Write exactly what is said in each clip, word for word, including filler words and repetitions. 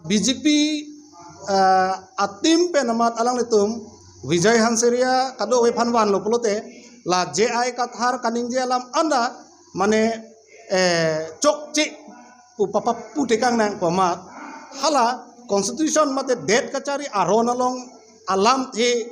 B J P, eh, a-team pen amat alanglitum Vijay Hansaria kadokave aphan vanlo pulote, la J I Kathar kaningje alam anta mane, eh, chokche pu papa pu tekang nangpo amat. Hala constitution mate det kachari aron along alamthe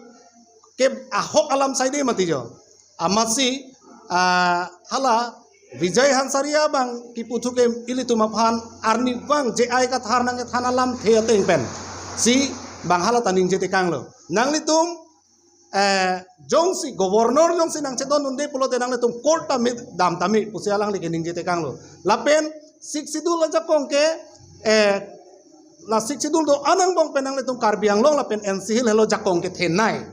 ke ahok alam saide mati jo. Amatsi, ah, hala Vijay Hansaria abang kipu thu ke ilitum aphan arnivang J I Kathar nangkethan alamthe ateng pensi bang hala ta ningje tekanglo. Nanglitum, eh, jongsi governor jongsi nangchedondunde pulote nanglitum court ta me dam tame pusi alangli keningje tekanglo. Lapen Sixth Schedule ajakong ke, eh, la Sixth Schedule do-an angbong pen nanglitum Karbi Anglong lapen N C Hills helo jakong kethenei.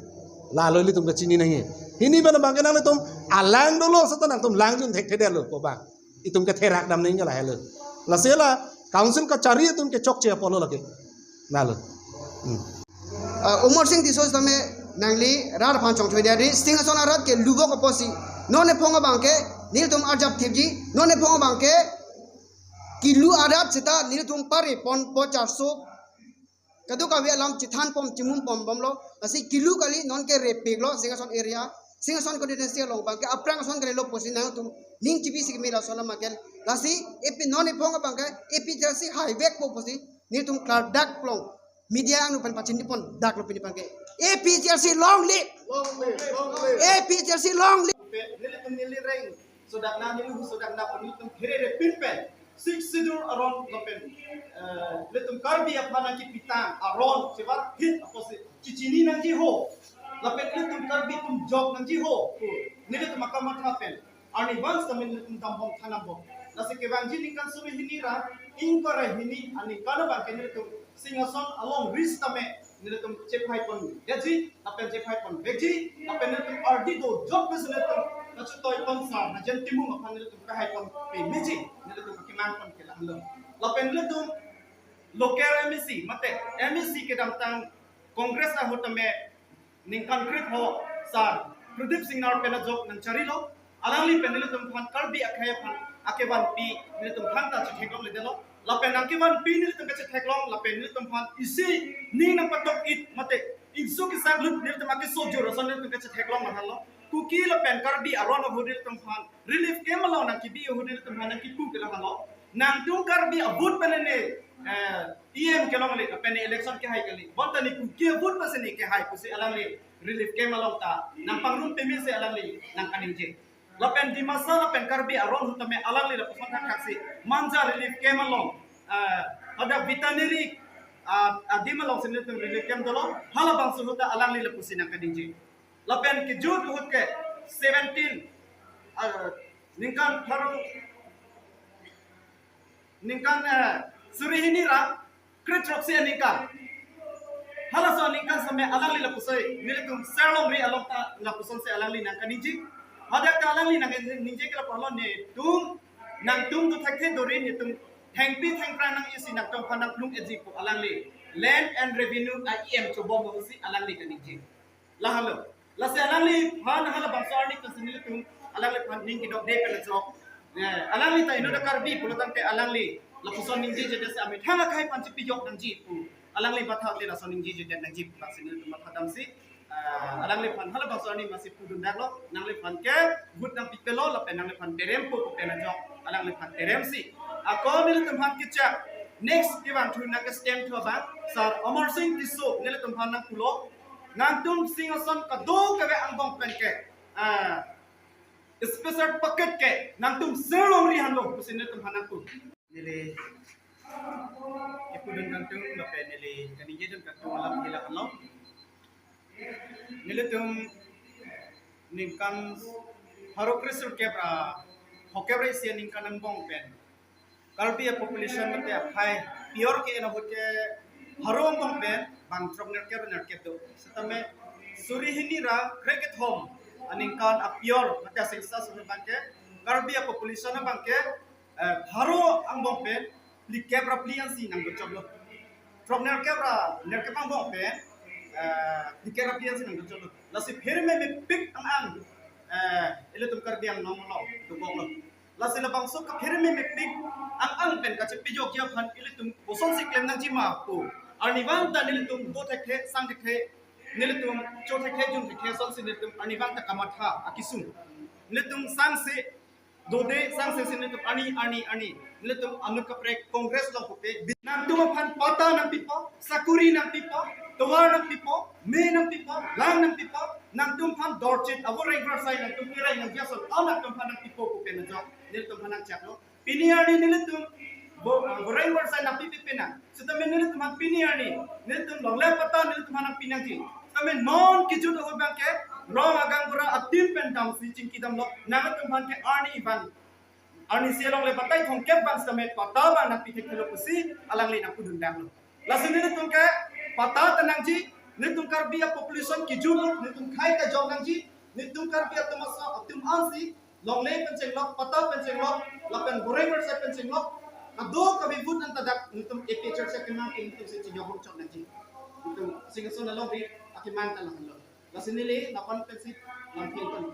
Lalo ilitum kachini nangji. Hini pen abang ke nanglitum alang dolo seta nangtum langjun thekthedetlo pu abang. Itum ketherak dam nangji la helo. Lasi la council kachari atum ke chokche apotlo lake. Lalo. Hmm. Ah, Amarsing Tisso tame nangli rat aphan chongchoi dia ri, Singhason arat ke lubok apotsi. Non ephong abang ke nelitum arjap thipji, non ephong abang ke kilu arat seta nelitum pare ponpo charso kadokave alam chethan pom chimum pom bomlo, lasi kilu kali, non ke repiklo Singhason area, Singhason constituency along abang ke aphrang ason kalilo pusi nangtum ning chibisi kemela solam akel. Lasi A P non ephong abang ke A P H L C haivekpo pusi nelitum klardak along media angno pen pachini pondaklo pini abang ke. A P H L C long live! Long live, long live. A P H L C long live! Nelitum neli reng sodak na neli hu sodak na pon nelitum pherere pin pen Sixth Schedule aron lapen, eh, nelitum Karbi aphan nangkipitang aron chevar hit apotsi chichini nangji ho. Lapen nelitum Karbi atum jok nangji ho. Nelitum akamatha pen arnivang seta nelitum dambom thanambom. Lasi kevangji ningkan suri hini ra ingkoi ra hini aningkan abang ke nelitum Singhason along ri sitame nelitum chephai pondetji, lapen chephai ponvekji, lapen nelitum ardi dojok pensi nelitum kachetoi tonsar Rajen Timung aphan nelitum kahai ponpemeji, nelitum akemang pon ke lalo. Lapen nelitum local M A C, mate M A C kedamtang Congress ahut tame ningkan kretho sar Pradip Singnar pen ajok nangcharilo. Alangli pen nelitum aphan Karbi akhei aphan akevanpi nelitum aphan ta chetheklongledetlo. Lapen nangkevanpi nelitum kachetheklong, lapen nelitum aphan isi ning nangpatok-it mate ingso kesaklut nelitum akesojur ason nelitum kachetheklong lahenlo. Kuki lapen Karbi aron ahut nelitum aphan relief camp along nangkebi ahut nelitum aphan nangkipu ke lahenlo. Nangtum Karbi a-vote pen ne, eh, E M kelongle, lapen ne election kehai kali. Bonta ne Kuki a-vote pensi ne kehai pusi alangli relief camp along ta nangpangrum pemesi alangli nangkaningje. Lapen Dimasa lapen Karbi aron ahut tame alangli lapuson thakthak si Manja relief camp along, eh, pada veterinary, ah, adim alongsi nelitum relief camp dolo, halabangso ahut ta alangli lapusi nangkaningje. Lapen kejut ahut ke seventeen, ah, ningkan pharo, ningkan, eh, suri hini ra kre throksi aningkan. Halaso aningkan sitame alangli lapuson nelitum Serlongri along ta lapusonsi alangli nangkaningje. Hadak ta alangli nangkaningje ke lapu-an lo, netum nangtum do thekthe dori netum thengpi thengphrang nang-isi nangtum aphan nangplung-etji pu alangli Land and Revenue a-E M chobom pusi alangli kaningje. Lahelo. Lasi alangliphan halabangso arni pensi nelitum alangliphan ning kedokde pen ajok. Eh, alangli ta inut a-Karbi pulo tangte alangli lapuson ningjejedet si amethang akhei aphan chepijok nangji pu. Alangli matha te lason ningjejedet nangji pu lasi nelitum mathadamsi, eh, alangliphan halabangso arni masi pudundaklo, nangliphan ke vote nangpipelo lapen nangliphan terempo pu pen ajok alangliphan teremsi. Ako nelitum aphan kechak next kevangthu nangkestem thu abang Sar Amarsing Tisso nelitum aphan nangpulo. Nangtum Singhason kadokave angbong pen ke, ah, special package ke nangtum sir longri hanlo pusi nelitum aphan nangpu. Neli kepudun kangtung lapen neli kaningjedun kangtung alam hila hanlo. Nelitum ningkan pharo kre sirkep ra phokep ra isi aningkan angbong pen Karbi a population mate aphai pior ke-en ahut ke pharo angbong pen bang throk nerkep nerkep do. Setame suri hini ra krekethom aningkan apior mate a census abang ke Karbi a population abang ke, eh, pharo angbong pen phlikep ra phli ansi nangkechoklo. Throk nerkep ra nerkep angbong pen, eh, phlikep ra phli ansi nangkechoklo. Lasi phirme mepik ang ang, eh, ilitum Karbi Anglong along doboklo. Lasi labangso kaphirme mepik ang ang pen kachepejokji aphan ilitum kosonsi klem nangji ma pu. Arnivang ta nelitum do thekthe, sang thekthe, nelitum cho thekthe, jun thekthe, sonsi nelitum arnivang ta kamatha akesung. Nelitum sangse dode, sangse si nelitum arni, arni, arni. Nelitum anut kaprek Congress along pulote nangtum aphan patta nangpipo, sakuri nangpipo, tovar nangpipo, me nangpipo, lang nangpipo, nangtum aphan dorchit avo rengvar sai nangtum kireng nangjaso, au nangtum aphan nangpipo pu pen ajok nelitum aphan nangchaklo. Pini arni nelitum bo, bo rengvar sai nangpipi pena. Setame nelitum aphan pini arni nelitum longle patta nelitum aphan nangpi nangji. Setame non kejut ahut abang ke rong agaonbura atim pen damsi chingki damlo. Nangtum aphan ke arni abang, arnisi alongle batai thomkep abang setame patta abang nangpi thekthelo pusi alangli nangpudun damlo. Lasi nelitum ke patta ta nangji, nelitum Karbi a population kejutlo, nelitum khei kejok nangji, nelitum Karbi atum asa atum ansi longle pen chenglok, patta pen chenglok, lapen bo rengvar sai pen chenglok, kadokave vote an ta dak nelitum A P H L C akemang ke nelitum si chejok chok nangji. Nelitum Singhason alongri akemang ta lahenlo. Lasi neli lapu-an pensi lamthe pen